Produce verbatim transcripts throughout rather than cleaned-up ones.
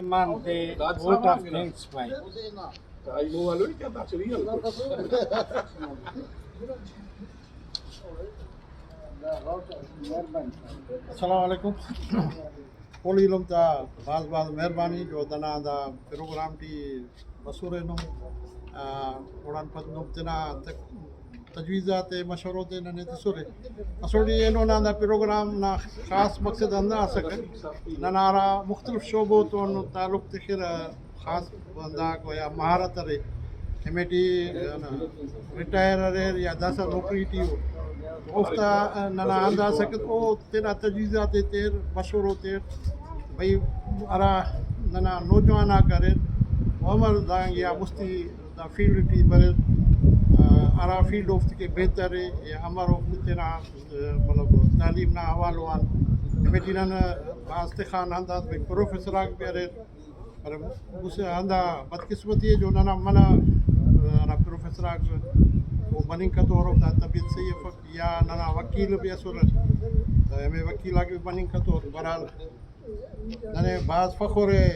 مہمان تے vote of thanks پائے۔ السلام علیکم۔ اولی ایلم تا بھاز بھاز مہربانی جو ننا دا پروگرام ٹی بسورے نم، آ، اوڑان پد نم تینا تک-، تجویزات ءِ، مشورو تے ننے تسرے۔ اسل ٹی اینو نا دا پروگرام نا خاص مقصد ہندا اسکہ، ننا ہرا مختلف شعبو تون تعلق تخرہ، خاص بندغاک یا مہارت ارے، ہمے ٹی ریٹائر اریر یا داسہ نوکری ٹی ءُ، اوفتا ننا ہندا اسکہ او تینا تجویزات ءِ تیر، مشورو تیر، بھئی ہرا ننا نوجوان آک اریر، عمر دانگ یا مستی دا فیلڈ ٹی بریر، آ، ہرا فیلڈ اوفتے کہ بہتر ءِ یا امر اوفتے تینا، آ، مطلب تعلیم نا حوالو آن ہمے ٹی نن بھاز تخان ہنداد بھئی پروفیسر آک بھی اریر، پر مسہ ہندا بدقسمتی ءِ جو ننا منہ، آ، ہرا پروفیسر آک او بننگ کتور اوفتا طبیعت صحیح افک یا ننا وکیل بھی اسرہ، تو ہمے وکیل آک بھی بننگ کتور۔ بہرحال ننے بھاز فخر ءِ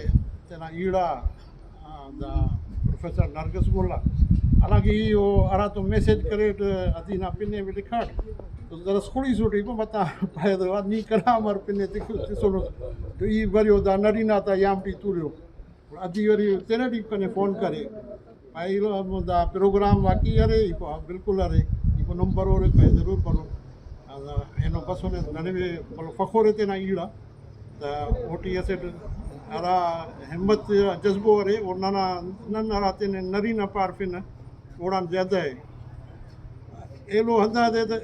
تینا ایڑا، آ، دا پروفیسر نرگس ملا، حالانکہ ای او ہراتم میسج کریٹ، ادی نا پن ءِ بھی لکھاٹ، تو درس خڑیسٹ ای متا پائے تو نی کنا امر پن ءِ تک-، تسونس، تو ای بریو دا نرینہ تا یام ٹی توریو۔ ادی وری تینا ٹی کنے فون کرے، پائے ایلو ہمو دا پروگرام واقعی ارے، ایکو بالکل ارے، ایکو نم برورے، پائے ضرور برو۔ اینو بسنے، ننے بھی بھلو فخر ءِ تینا ایڑا۔ تا اوٹی اسٹ ہرا ہمت جذبو ارے، او ننا، نن ہرا تینے نرینہ پارفنہ، اوڑان زیادہ ءِ۔ ایلو ہندادے تہ،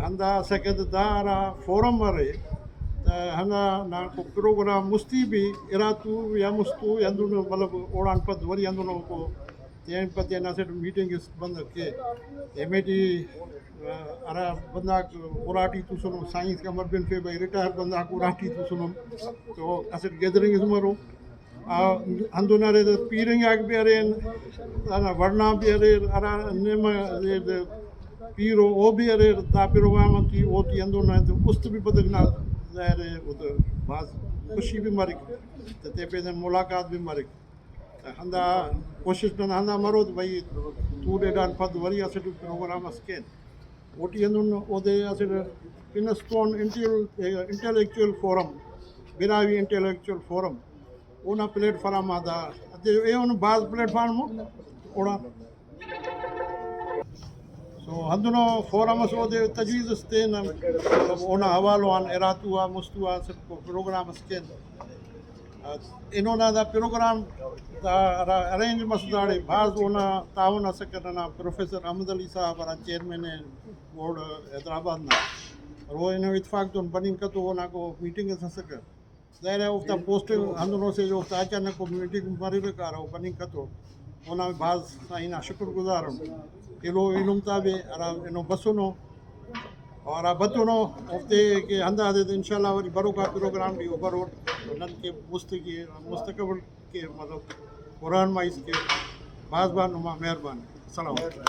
ہندا اسکہ تہ دا ہرا فورم ارے، تہ ہندا نا پروگرام مستی بھی اراتو یا مستو یا ہندن، مطلب اوڑان پد وری ہندن اوکو تین پہ تین اسٹ میٹنگ اس بندغ کے۔ ہمے ٹی، آ، ہرا بندغاک اراٹی توسنو، سائنس کہ امر بنفے بھئی، ریٹائر بندغاک اراٹی توسنو، تو اسٹ گیدرنگ اس مرو۔ آ، ہندن ارے تہ پیرنگ آک بھی ارین، دانا ورنا بھی اریر، ہرا نیمہ پیرو او بھی اریر، دا پروگرام ٹی اوٹی ہندن ارے تہ است بھی بتک نا ظاہر ہے، او تہ بھاز خوشی بھی مریک، تہ تے پیدن ملاقات بھی مریک۔ ہندا کوشش نن ہندا مرو بھئی، تُو ڈیڈ آن پد وری اسٹ پروگرام اس کین۔ اوٹی ہندن اودے اسٹ پن اس تون intel-, intellectual forum, Brahui intellectual forum, اونا پلیٹ فارم آ دا، ادے ایہن بھاز پلیٹ فارم اوڑا۔ سو ہندنو فورم اس اودے تجویز اس تین، مطلب اونا حوالو آن اراتو آ مستو آ اسٹ پروگرام اس کین۔ اینو نا دا پروگرام دا ہرا ارینج مس داڑے بھاز اونا تعاون اسکہ ننا پروفیسر احمد علی صاحب ہرا چیئرمین ءِ بورڈ حیدرآباد نا، اور او اینو اتفاق تون بننگ کتو، اونا کو میٹنگ اس اسکہ۔ ظاہر ہے اوفتا پوسٹنگ ہندنو سے جو اوفتا اچانک او میٹنگ مریرہ کارہ او بننگ کتو، اونا بھاز سائیں نا شکر گزار ان۔ ایلو ایلم تا بھی ہرا اینو بسنو، اور ہرا بتنو، اوفتے کہ ہندادے ان شاء اللہ وری بروکا پروگرام بھی او برور، نن کہ مست کہ مستقبل کہ مطلب قرآن مائز کہ بھاز بھاز نما مہربانی۔ السلام علیکم۔